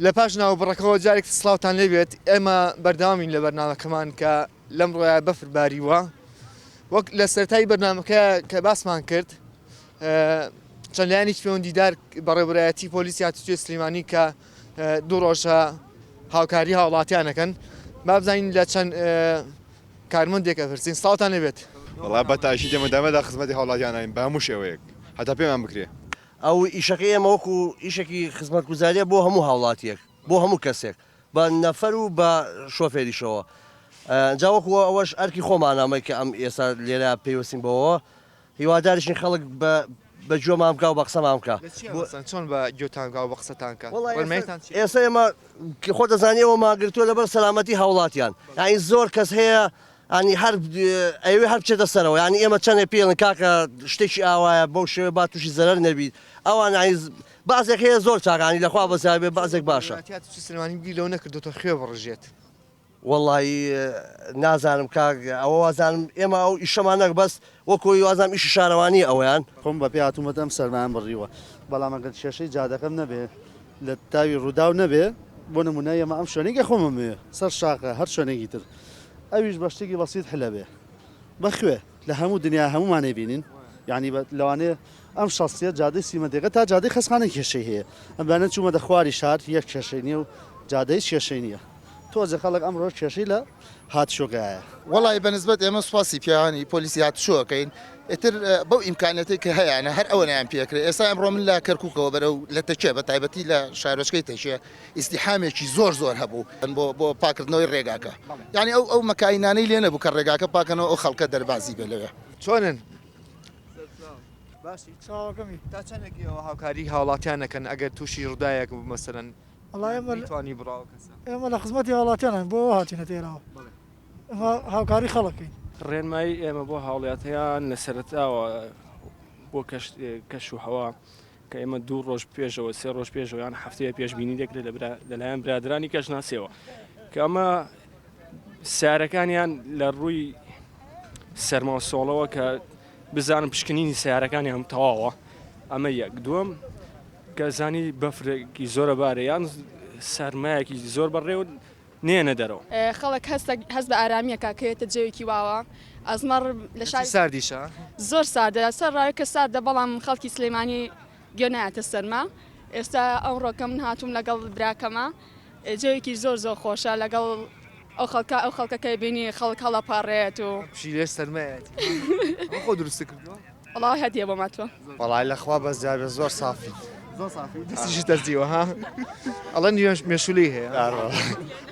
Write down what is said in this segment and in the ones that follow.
لە پاش ناوبڕەکەوە جارێک سڵاوتان لێبێت ئێمە بەردەوامین لە بەرنامەکەمان کە لەم ڕۆیە بەفر باریوە وەک لە سەرای بەرنامەکە کە باسمان کرد چەند لایەنێکی پەیوەندیدار بەڕێوەبەرایەتی پۆلیسی هاتوچۆی سلێمانی کە دوو ڕۆژە هاوکاری هاوڵاتیان ئەکەن با بزانین لە چەند کارمەندێک ئەپرسین سڵاوتان لێبێت. وەڵا بە تاکید ئێمە دامەدا خزمەتی هاوڵاتیان بە هەموو شێوەیەک هەتا پێمان بکرێ. ئەو ئیشەکەی ئێمە وەکو ئیشێکی خزمەتگوزاریە بۆ هەموو هاوڵاتیەک بۆ هەموو کەسێک بە نەفەر و بە شۆفێریشەوە جا وەکو ئەوەش ئەرکی خۆمانە ئەمەی کە ئەم ئێستا لێرە پەیوەستین بەوەوە هیواداریشین خەڵک بە بە گوێمان بکا و بە قسەمان بکا. لە چی ئەوەستان چۆن بە گوێتان بکا و بە قسەتان بکا؟ وەڵا ڕێنماییتان چیە؟ ئێستا ئێمە خۆت دەزانی ئەوەمان گرتووە لەبەر سەلامەتی هاوڵاتیان یانی زۆر کەس هەیە ینی هەر ئەیەوێ هەر بچێتە سەرەوە ینی ئێمە چەندێ پێڵن کاکە شتێکی ئاوایە بەو شێوەیە با تووشی زەرەر نەبیت ئەوان ینی بەعزێک هەیە زۆر چاکانی لەخوا بەزیابێ بەعزێک باشە. سلێمانی بیر لەوە نەکردۆتەوە خوێ بڕژێت. وەڵایی نازانم کاک ئەوە وازانم ئێمە ئەو ئیشەمان نەک بەس وەکۆی وازانم ئیشی شارەوانیە ئەوەیان. خۆم بە پێ هاتوومەتە ئەم سەرمایەم بڕیوە بەڵام ئەگەر کێشەی جادەکەم نەبێ لە تاوی ڕووداو نەبێ بۆ نموونە ئێمە ئەم شوێنێکی خۆمم وێ سەر شاخە هەر شوێنێکی تر ئەویش بە شتێکی بەسیت حلە بێ بە خوێ لە هەموو دنیا هەموومان ئەیبینین یانی لەوانەیە ئەم شەستیە جادەی سیمەندێکە تا جادەی خەسخانە کێشەی هەیە ئەم بەیانە چوومە دە خواری شار یەک کێشەی نییە و جادە هیچ کێشەی نییە تۆزێ خەڵک ئەمڕۆ کێشەی لە هاتشۆکایە. وەڵی بە نسبەت ئێمە سوپاسی پیاوانی پۆلیسی هاتوچۆ ئەکەین ئیتر بەو ئیمکانیەتەی کە هەیانە هەر ئەوەنەیان پێ ئەکرێ ئێستا ئەمڕۆ من لە کەرکوکەوە بەرەو لە تەکیە بە تایبەتی لە شارۆچکەی تەکیە ئیزدیحامێکی زۆر زۆر هەبوو بۆ بۆ پاکردنەوەی ڕێگاکە یعنی ئەو ئەو مەکاینانەی لێ نەبوو کە ڕێگاکە پاکەنەوە ئەو خەڵکە دەربازی بێ لەوێ. چۆنن؟ باشی چاوەکەمی. تا چەندێک ئێوە هاوکاری هاوڵاتیان ئەکەن ئەگەر تووشی ڕووداوێک بوو مەسەلەن وەڵا ئێمە نەیتوانی بڕاوە کەسە؟ ئێمە لە خزمەتی هاوڵاتیانین بۆ ئەوە هاتوینەتە ئێرەوە ئێمە هاوکاری خەڵکین. ڕێنمایی ئێمە بۆ هاوڵاتیان لە سەرەتاوە بۆ کەش و هەوا کە ئێمە دوو ڕۆژ پێشەوە سێ ڕۆژ پێشەوە یان هەفتەیە پێشبینی دەکرێت لەلایەن برادرانی کەشناسیەوە کە ئەمە سیارەکانیان لە ڕووی سەرما و سۆڵەوە کە بزانم پشکنینی سیارەکانیان تەواوە ئەمە یەک دووەم کە زانی بەفرێکی زۆرە بارە یان سەرمایەکی زۆر بەڕێوە نێنە دەرەوە. خەڵک هەست بە ئارامیە کا کە یەتە جێوێکی واوە ئەزمەڕ لە شاری ساردیشە زۆر ساردە سەر ڕاوێ کە ساردە بەڵام خەڵکی سلێمانی گوێ نایەتە سەرما ئێستا ئەمڕۆ کە من هاتووم لەگەڵ براکەمە جێوێکی زۆر زۆر خۆشە لەگەڵ ئەو خەڵکە ئەو خەڵکە کە بینی خەڵک هەڵەپەڕێت و پشیلێ سەرمایەتی خۆ دروست کردووە وەڵا هەدیە بۆم هاتووە. وەڵای لەخوا بەزیابێ زۆر سافی. زۆر سافی دەستیشی تەزیوە ها ئەڵێن مێشولەی هەیە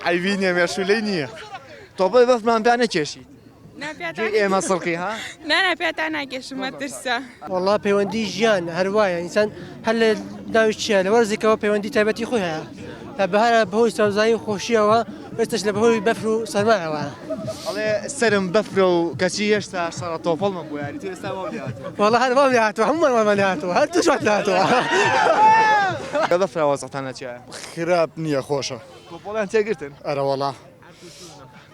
عەیبی نییە مێشولەی نییە. تۆپەی بەفرمان پیا نەکێشیت گوێی ئێمە سڵقی ها نا نا پێتا ناکێشم مەترسە. وەڵا پەیوەندی ژیان هەر وایە ئینسان هەر لە ناوی چییە لە وەرزێکەوە پەیوەندی تایبەتی خۆی هەیە لە بەهارە بەهۆی سەوزایی و خۆشیەوە ئێستاش لە بەهۆی بەفر و سەرمایەوە. ئەڵێ سەرم بەفرە و کەچی هێشتا شەڕە تۆپەڵمم بۆ یاری تۆ ئێستا واو لێ هاتووە. وەڵا هەر وام لێ هاتووە هەموومان وامان لێ هاتووە هەر توش وات لێ هاتووە. لە بەفرا وەزعتان لە چیایە؟ خراپ نییە خۆشە. تۆپەڵیان تێگرتن؟ ئەرەوەڵا.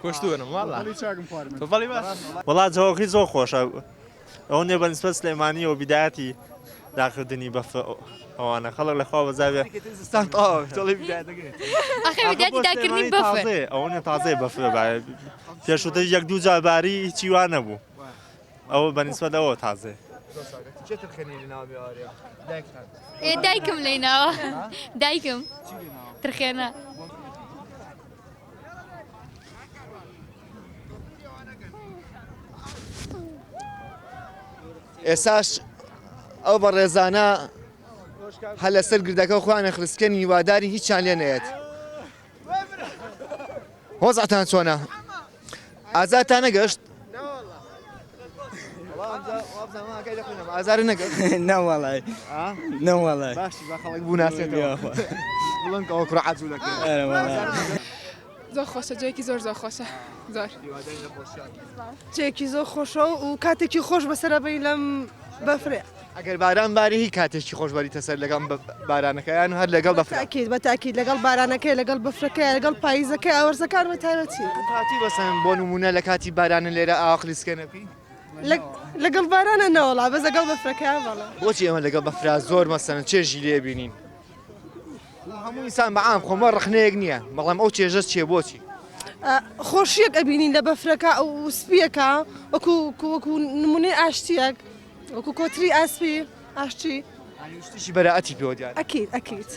کوشتونم واڵا. تۆپەڵی چاکم خوارد من. تۆپەڵی باش. وەڵا جەوەکەی زۆر خۆشە ئەوە نیە بە نسبەت سلێمانیەوە بیدایەتی داکردنی بەفر ئەوانە خەڵک لە خوا بەزاوێ زستان تەواو تۆڵی بدایەتەکەی ئەخە بدایەتی داکردنی بەفر تازەیە ئەوە نیە تازەیە بەفر باێ پێشووتر یەک دوو جار باری هیچی وا نەبوو ئەوە بە نسبەت ئەوە تازەیە چێ ترخێنی لە ناو مێوارێ دایکتان دایکم لێی ناوە دایکم ترخێنە. ئێساش ئەو بەڕێزانە هەر لەسەر گردەکە خۆیان خرسکێن هیواداری هیچیان لێ نەیەت وەزعتان چۆنە ئازادتان نەگەشت ئازار نەگەشت نەوەڵای نەوەڵای باشی با خەڵک بوو ناسێتەوە بڵێن کە ئەوە کوڕە عەجولەکەیە زۆر خۆشە جێکی زۆر زۆر خۆشە زۆر جێکی زۆر خۆشە و کاتێکی خۆش بەسەرە بین لەم بەفرێ ئەگەر باران باری هی کاتێکی خۆش بەریتە سەر لەگەڵ بارانەکەیان هەر لەگەڵ بەفر تاکید بە تاکید لەگەڵ بارانەکەی لەگەڵ بەفرەکەی لەگەڵ پاییزەکەی ئاوەرزەکان بە تایبەتی کاتی بەسەن بۆ نمونە لە کاتی بارانە لێرە ئاخلیسکەنە بکەین لەگەڵ بارانە نەوەڵا بەس لەگەڵ بەفرەکە بەڵێ بۆچی ئێمە لەگەڵ بەفرا زۆر مەسەن چێژی لێ بینین؟ هەموو ئینسان بە عام خۆمە ڕەخنەیەک نییە بەڵام ئەو چێژە چییە بۆچی؟ خۆشیەک ئەبینین لە بەفرەکە ئەو سپیەکە وەکو وەکو نمونەی ئاشتیەک وەکو کۆتری ئاسپی ئاشتی شتێکی بەرائەتی پێوە دیارە. ئەکید ئەکید.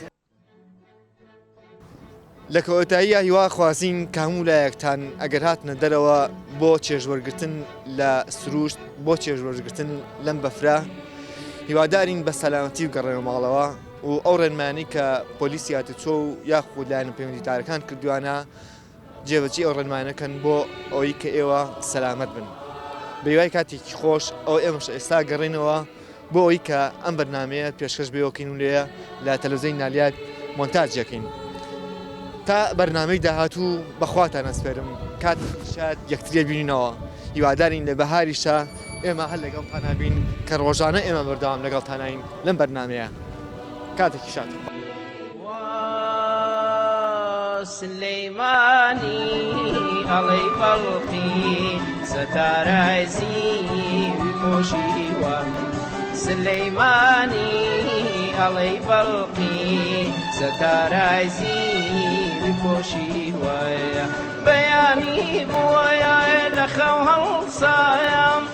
لە کۆتاییا هیوا خوازین کە هەموو لایەکتان ئەگەر هاتنە دەرەوە بۆ چێژوەرگرتن لە سروشت بۆ چێژوەرگرتن لەم بەفرە هیوادارین بە سەلامەتی بگەڕێنەوە ماڵەوە و ئەو ڕێنمایانەی کە پۆلیسی هاتوچۆ و یاخود لایەنە پەیوەندیدارەکان کردویانە جێبەجێی ئەو ڕێنمایانە کەن بۆ ئەوەی کە ئێوە سەلامەت بن. بەهیوای کاتێکی خۆش ئەو ئێمەش ئێستا گەڕێنەوە بۆ ئەوەی کە ئەم بەرنامەیە پێشکەش بێوەکەین و لێ لە تەلەڤزیۆنی نالیات مۆنتاجەکەین. تا بەرنامەی داهاتوو بەخواتان ئەسپێرم کات شاد یەکتریە بینینەوە هیوادارین لە بەهاریشا ئێمە هەر لەگەڵتانا بین کە ڕۆژانە ئێمە بەردەوام لەگەڵتانین لەم بەرنامەیە کاتێکی شاد. سلەیمانی ئەڵێی بەڵقی ستارای زیوی پۆشیوە سلەیمانی ئەڵێی بەڵقی ستارای زیوی پۆشیوە بەیانی بووە لە خەو هەڵسایەم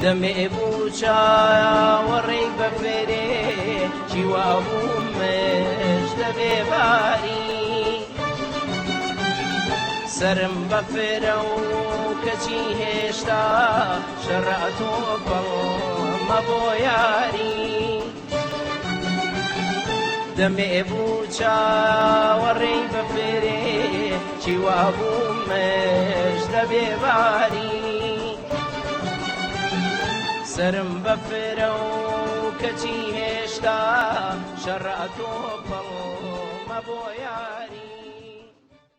دەمێ بوو چاوەڕێی بەفرێ چی وابوو مش دەبێ باری سرم بەفرە و کەچی هێشتا شەڕە تۆپەڵمە بۆ یاری دەمێ بوو چاوەڕێی بەفرێ چی وابوو مش دەبێ باری سرم بەفرە و کەچی هێشتا شەڕە تۆپەڵمە بۆ یاری.